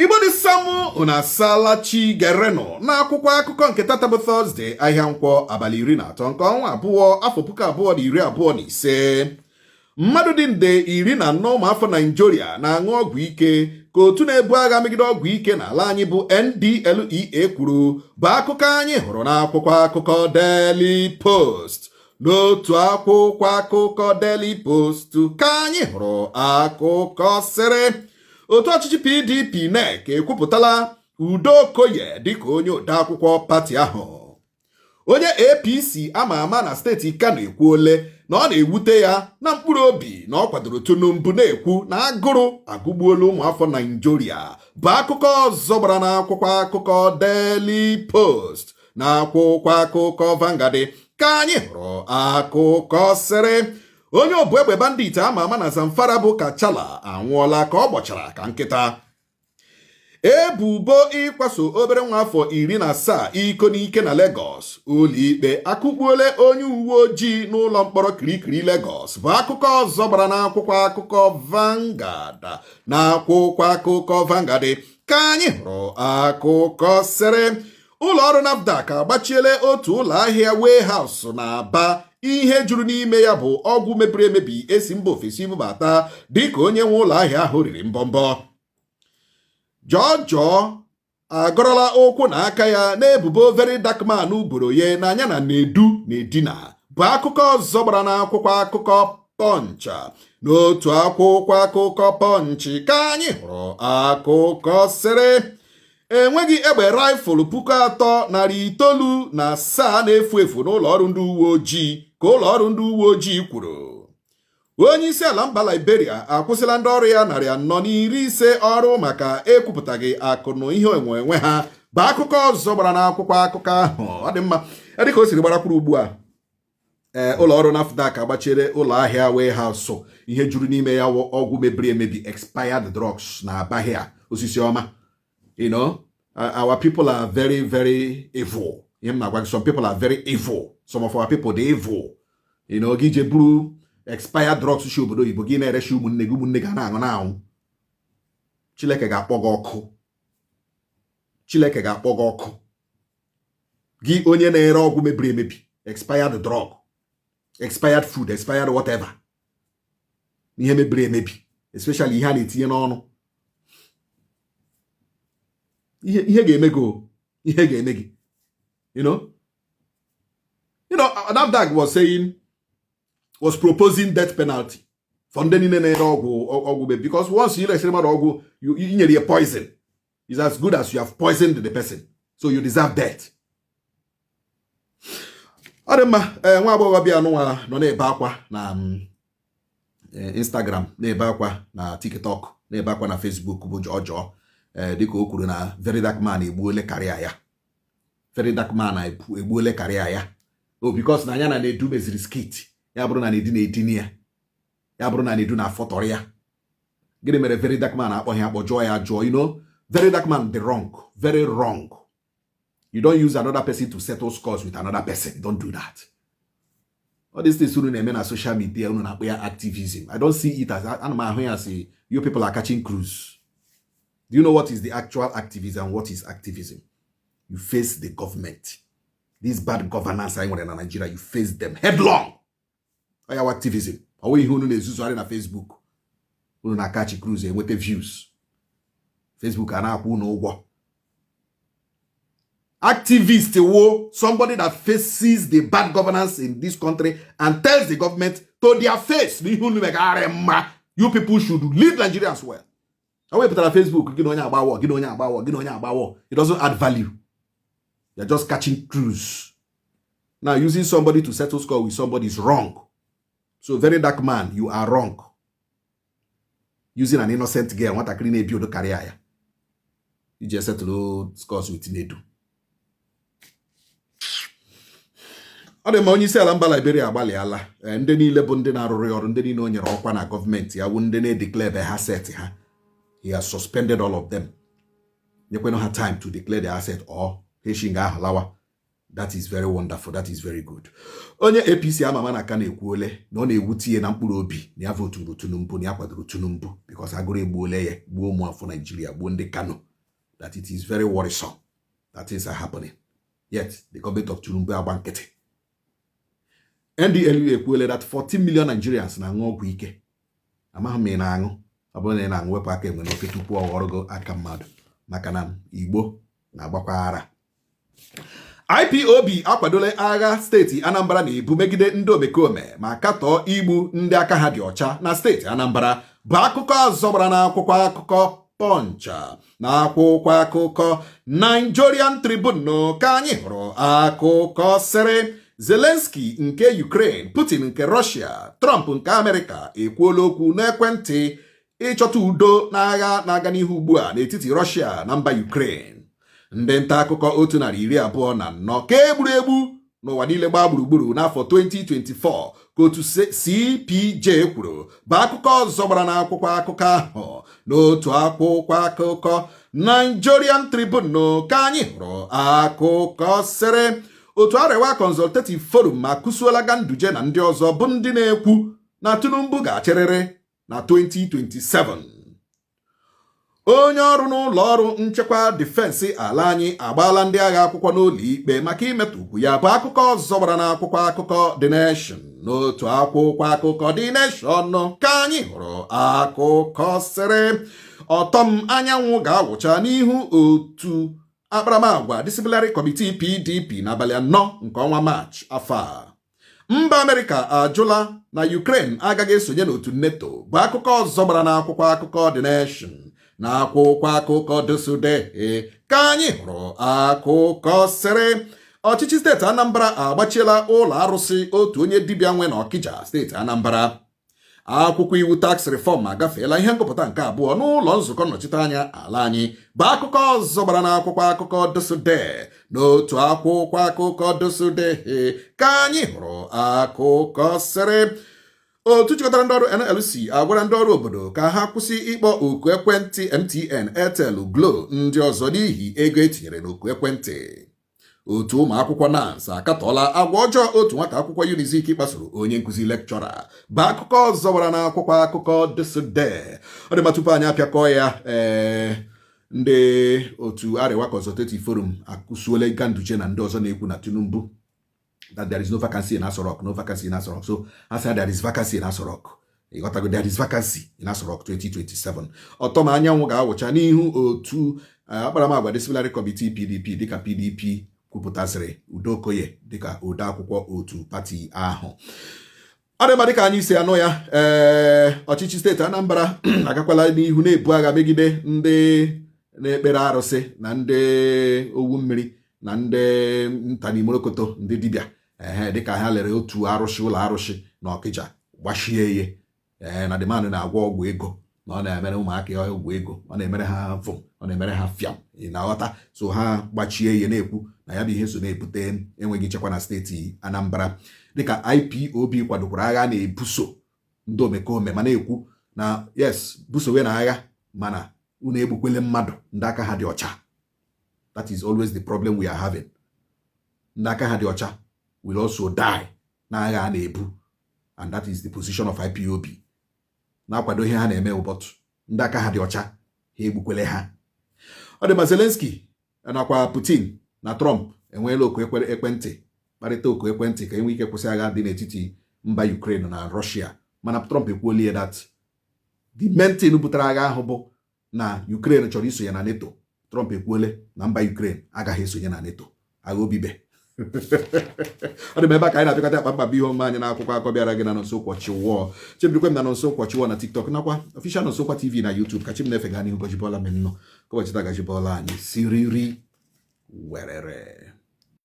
Igbo dị samụ, unu asaala chi. Gerenụ n'akwụkwọ akụkọ nke tata bụ Thursday, ahịa Nkwọ, abalị 13 nke ọnwa abụọ, afọ 2025. Mmadụ dị nde 14 ụmụafọ Naijiria na-aṅụ ọgwụ ike, ka otu na-ebu agha megide ọgwụ ike n'ala anyị bụ NDLEA kwuru, bụ akụkọ anyị hụrụ n'akwụkwọ akụkọ Daily Post. N'otu akwụkwọ akụkọ Daily Post ka anyị hụrụ akụkọ sịrị otu ọchịchị PDP NEC ekwupụtala Udo Okoye dịka onye odeakwụkwọ pati ahụ. Onye APC ama ama na steeti Kano ekwuole na ọ na-ewute ya na mkpụrụ obi na ọ kwadoro Tinubu, na-ekwu na agụrụ agụgbuola ụmụafọ Naijiria, bụ akụkọ ọzọ gbara n'akwụkwọ akụkọ Daily Post. Na akwụkwọ akụkọ Vanguard ka anyị hụrụ akụkọ sịrị onye obu egbe bandit ama ama na Zamfara bụ Kachala anwụọla ka ọ gbọchara ka nkịta. Ebubo ịkwaso obere nwa afọ 17 iko n'ike na Lagos, ụlọikpe akụkpuole onye uwe ojii n'ụlọ mkpọrọ Kirikiri, Lagos, bụ akụkọ ọzọ gbara n'akwụkwọ akụkọ Vanguard. Na akwụkwọ akụkọ Vanguard ka anyị hụrụ akụkọ sịrị ụlọ ọrụ NAFDAC agbachiela otu ụlọ ahịa warehouse na Aba, ihe juru n'ime ya bụ ọgwụ mebiri emebi esi mba ofesi bubata, dịka onye nwe ụlọ ahịa ahụ riri mbọmbọ. Jọjọọ agọrọla ụkwụ na aka ya n'ebubo Very Dark Man boro ya na anya na Nedu na-edina, bụ akụkọ ọzọ gbara n'akwụkwọ akụkọ Punch. N'otu akwụkwọ akụkọ Punch ka anyị hụrụ akụkọ sịrị enweghị egbe rifle 3907 na-efu efu n'ụlọ ọrụ ndị uwe ojii, ka ụlọ ọrụ ndị uwe ojii kwuru. Onye isi ala mba Liberia akwụsịla ndị ọrụ ya 450 ọrụ maka ekwupụtaghị akụ na ihe enwe enwe ha, bụ akụkọ ọzọ gbara n'akwụkwọ akụkọ ahụ. Ọ dị mma, dịka o siri gbarakwuru ugbu a, ee, ụlọ ọrụ NAFDAC agbachiere ụlọ ahịa warehouse ihe juru n'ime ya ọgwụ mebiri emebi, expired drugs, na Abahia osisi ọma. Our people are very, very evil. Ihe m na-agwa gị, some people are very evil. Some of our people dey evil. Gị je buru expired drugs si obodo oyibo, gị na-erechi ụmụnne gị, ụmụnne gị a na-aṅụ na-anwụ. Chineke ga-akpọ gị ọkụ. Chineke ga-akpọ gị ọkụ, gị onye na-ere ọgwụ mebiri emebi, expired drug, expired food, expired whatever, ihe mebiri emebi, especially ihe a na-etinye n'ọnụ. Ihe ga-eme gị, ihe ga-eme gị. NAFDAC was saying, was proposing death penalty for ndị niile na-ere ọgwụ mebi, because once you resịrị mmadụ ọgwụ, you nyere ya poison, is as good as you have poisoned the person, so you deserve death. Ọ dị mma. Nwa agbọghọbịa nụnwa nọ na-ebe akwa na Instagram, na-ebe akwa na TikTok, na-ebe akwa na Facebook, bụ Jọjọọ, dịka o kwuru na Very Dark Man egbuole karịa ya. Very Dark Man egbuole karịa ya o, because na anya na Nedu meziri skit, ya bụrụ na Nedu na-edini ya, ya bụrụ na Nedu na-afọtọrọ ya. Gịnị mere Very Dark Man akpọghị akpọ jụọ ya jụọ? Very Dark Man dị wrong, very wrong. You don't use another person to settle scores with another person. Don't do that. All these things unu na-eme na social media, unu na-akpọ ya activism. I don't see it as, ana m ahụ ya si you people are catching cruise. Do you know what is the actual activism and what is activism? You face the government, this bad governance anyị nwere na Nigeria, you face them headlong. Ọ ya activism. Ọ nweghị ihe unu na-ezuzugharị na Facebook, unu na-akachi cruise, enweta views, Facebook a na-akwụ unu ụgwọ. Activist wo somebody that faces the bad governance in this country and tells the government to their face na ihe unu megharị mma. You people should lead Nigeria as well. Ọ wepụtara Facebook, gị na onye agbawọ, gị na onye agbawọ, gị na onye agbawọ. It doesn't add value. You're just catching cruise. Now, using somebody to settle score with somebody is wrong. So Very Dark Man, you are wrong, using an innocent girl, nwatakịrị na-ebi udo karịa ya, iji settle scores with Nedu. Ọ dị mma. Onye isi ala mba Liberia agbalịala. Ndị niile bụ ndị na-arụrụ ya ọrụ, ndị niile o nyere ọkwa na gọọmenti ya, wụ ndị na-edeclare asset ha, he has suspended all of them, nyekwanụ ha time to declare their asset or ha ahụ lawa. That is very wonderful. That is very good. Onye APC ama ama na Kano ekwuole na ọ na-ewute ihe na mkpụrụ obi na ya voturu Tinubu, na ya kwadoro Tinubu, because agụrụ egbuole ya, gbuo ụmụ afọ Naijiria, gbuo ndị Kano. That it is very worrisome that things are happening. Yet the government of Tinubu agba nkịtị. NDLEA ekwuola that 14 million Nigerians na-aṅụ ọgwụ ike. Amaghị m ị na-aṅụ. Ọ bụrụ na ị na-aṅụ, wepụ aka enwe n'ofe tupu ọ ghọrọ gị aka mmadụ, maka na Igbo na-agbakwa ara. IPOB akwadola agha steeti Anambra na-ebu megide ndị omekome ma katọọ igbu ndị aka ha dị ọcha na steeti Anambra, bụ akụkọ ọzọ gbara n'akwụkwọ akụkọ Punch. Na akwụkwọ akụkọ Nigerian Tribune ka anyị hụrụ akụkọ sịrị Zelensky nke Ukraine, Putin nke Russia, Trump nke Amerịka ekwuola okwu n'ekwentị ịchọta udo n'agha na-aga n'ihu ugbu a n'etiti Russia na mba Ukraine. Ndị nta akụkọ 124 ka egburu egbu n'ụwa niile gbaa gburugburu n'afọ 2024, ka otu CPJ kwuru, bụ akụkọ ọzọ gbara n'akwụkwọ akụkọ ahụ. N'otu akwụkwọ akụkọ Nigerian Tribune ka anyị hụrụ akụkọ sịrị otu Arewa Consultative Forum ma kụsuola Ganduje na ndị ọzọ bụ ndị na-ekwu na Tinubu ga-achịrịrị na 2027. Onye ọrụ n'ụlọ ọrụ nchekwa defence ala anyị agbaala ndị agha akwụkwọ n'ụlọ ikpe maka imetụ ugwu ya, bụ akụkọ ọzọ gbara n'akwụkwọ akụkọ The Nation. N'otu akwụkwọ akụkọ The Nation ka anyị hụrụ akụkọ sịrị ọtọm anyanwụ ga-awụcha n'ihu otu akparamagwa Disciplinary Committee PDP n'abalị 4 nke ọnwa Maachị afọ a. Mba Amerịka ajụla na Ukraine agaghị esonye n'otu NATO, bụ akụkọ ọzọ gbara n'akwụkwọ akụkọ The Nation. Na akwụkwọ akụkọ ThisDay ka anyị hụrụ akụkọ sịrị ọchịchị steeti Anambra agbachiela ụlọ arụsị otu onye dibịa nwe na Ọkịja, steeti Anambra. Akwụkwọ iwu tax reform agafeela ihe ngụpụta nke abụọ n'ụlọ nzukọ nnọchiteanya ala anyị, bụ akụkọ ọzọ gbara n'akwụkwọ akụkọ ThisDay. N'otu akwụkwọ akụkọ ThisDay ka anyị hụrụ akụkọ sịrị otu chịkọtara ndị ọrụ NLC agwara ndị ọrụ obodo ka ha kwụsị ịkpọ oku ekwentị MTN, Airtel, Glo, ndị ọzọ n'ihi ego etinyere n'oku ekwentị. Otu ụmụ akwụkwọ NANS akatọọla agwa ọjọọ otu nwata akwụkwọ Unizik kpasoro onye nkụzi lecturer, bụ akụkọ ọzọ gbara n'akwụkwọ akụkọ ThisDay. Ọ dị mma, tupu anyị apịakọ ya, ee, ndị otu Arewa Consultative Forum akụsuola Ganduje na ndị ọzọ na-ekwu na Tinubu, that there is no vacancy in Aso Rock, no vacancy in Aso Rock. So I said there is vacancy in Aso Rock. Ịghọtago? There is vacancy in Aso Rock 2027. Ọtọm anyanwụ ga-awụcha n'ihu otu akparamagwa Disciplinary Committee PDP, dịka PDP kwupụtasịrị Udo Okoye dịka ode akwụkwọ otu pati ahụ. Ọ dị mma, dịka anyị si anụ ya, ee, ọchịchị steeti Anambra agakwala n'ihu na-ebu agha megide ndị na-ekpere arụsị na ndị owu mmiri na ndị ntanimorokoto, ndị dibịa, ehe, dịka ha lere otu arụsị, ụlọ arụsị na Ọkịja, gbachie ihe, ee, na the man na-agwọ ọgwụ ego, na ọ na-emere ụmụaka ya ọgwụ ego, ọ na-emere ha vụm, ọ na-emere ha fiam. Ị na-aghọta? So ha gbachie ihe, na-ekwu na ya bụ ihe so na-ebute enweghị nchekwa na steeti Anambra. Dịka IPOB kwadokwara agha na-ebuso ndị omekome, ma na-ekwu na yes, busowe na agha, mana unu egbukwele mmadụ ndị aka ha dị ọcha. That is always the problem we are having. Ndị aka ha dị ọcha will also die n'agha a na-ebu, and that is the position of IPOB, na-akwado ihe ha na-eme ụbọchị ndị aka ha dị ọcha, ha egbukwele ha. Ọ dị ma, Zelensky nakwa Putin na Trump enweela oku ekwentị, kparịta oku ekwentị ka enwee ike kwụsị agha dị n'etiti mba Ukraine na Russia. Mana Trump ekwuola ya that the main thing butere agha ahụ bụ na Ukraine chọrọ isonye na NATO. Trump ekwuole na mba Ukraine agaghị esonye na NATO. Agha obibe. Ọ dị m ebe a ka anyị na-apịakọta akpa mkpa bụ ihe omume anyị n'akwụkwọ akọ bịara gị na Nonso Kwọchiwọ. Chebirikwe m na Nonso Kwọchiwọ na TikTok nakwa Official Nonso Kwa TV na YouTube. Ka chi m na-efe gaa n'ihu gọjibọla m nnọọ ka ụbọchị taa gajibọla anyị siriri werere.